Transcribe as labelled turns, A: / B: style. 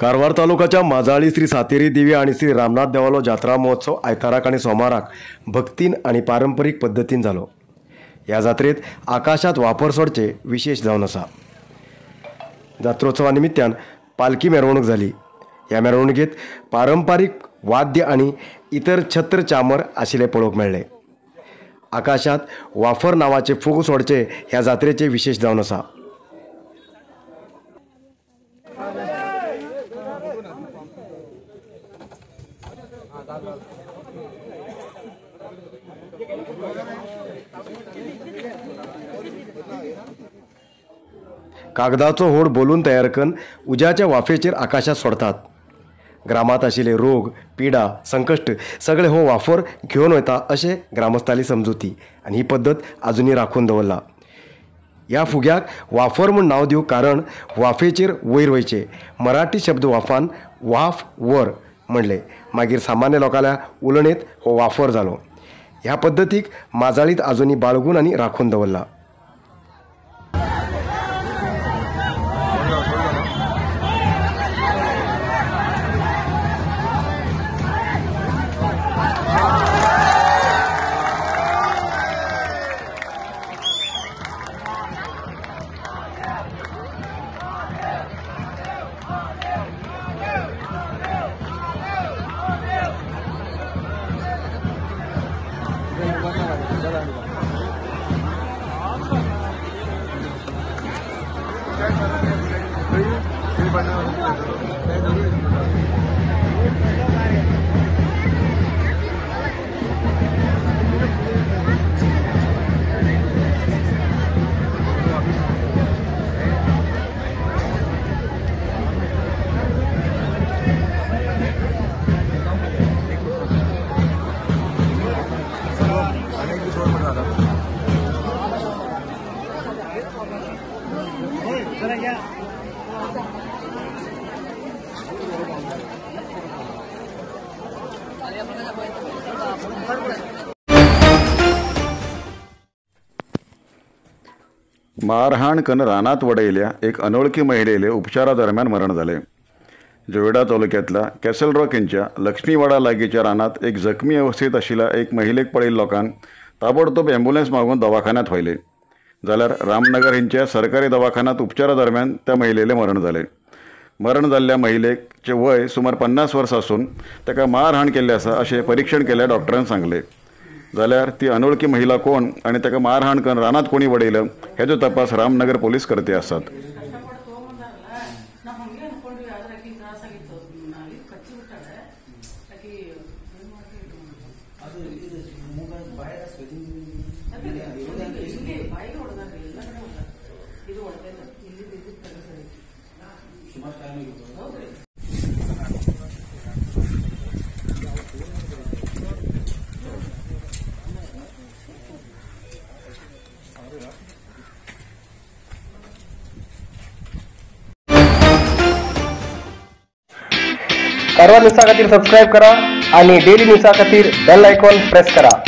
A: कारवार तालुकाच्या माजाळी श्री सातेरी देवी आणि श्री रामनाथ देवालो जात्रा महोत्सव आयताराक आनी सोमाराक भक्तीन आनी पारंपरीक पद्दतीन जालो. ह्या जात्रेत आकाशात वापर सोडचे विशेष जावन आसा. जात्रोत्सवा निमित्तान पालखी मिरवणूक जाली. ह्या मिरवणुकेत पारंपारीक वाद्य आनी इतर छत्र चामर आशिल्ले पळोवंक मेळ्ळे. आकाशात वाफर नांवाचे फुग सोडचे ह्या जात्रेचे विशेष जावन आसा. कागदाचो होड बोलून तयार करून उज्याच्या वाफेचेर आकाशात सोडतात. ग्रामात आशिल्ले रोग पिडा संकश्ट सगळे हो वाफर घेवन वता अशें ग्रामस्थाली समजुती आनी ही पद्दत आजुनूय राखून दवरला. ह्या फुग्याक वाफर म्हूण नांव दिवंक कारण वाफेचेर वयर वयचें मराठी शब्द वाफान वाफ वर म्हणलें, मागीर सामान्य लोकांल्या उलोवणेंत हो वाफर जालो. ह्या पद्दतीक माजाळींत आजुनूय बाळगून आनी राखून दवरला.
B: मारहाण कन रानात वडयल्या एक अनोळखी महिलेले उपचारादरम्यान मरण झाले. जोयडा तालुक्यातल्या कॅसल रॉक यांच्या लक्ष्मीवाडा लागीच्या रानात एक जखमी अवस्थेत आशिल्ल्या एक महिलेक पळयिल्ल्या लोकांक ताबडतोब ॲम्ब्युलन्स मागून दवाखान्यात व्हेले. जाल्यार रामनगर हेंच्या सरकारी दवाखान्यात उपचारादरम्यान त्या महिलेले मरण जालें. मरण जाल्ल्या महिलेचे वय सुमार 50 वर्सां आसून ताका मारहाण केल्ली आसा अशें परीक्षण केल्ल्या डॉक्टरान सांगलें. जाल्यार ती अनोळखी महिला कोण आनी ताका मारहाण करून रानात कोणी वडयलं हेजो तपास रामनगर पोलीस करते आसात.
C: कारवार न्यूजा खातीर सबस्क्राइब करा आणि डेली न्यूजा खातीर बेल आयकॉन प्रेस करा.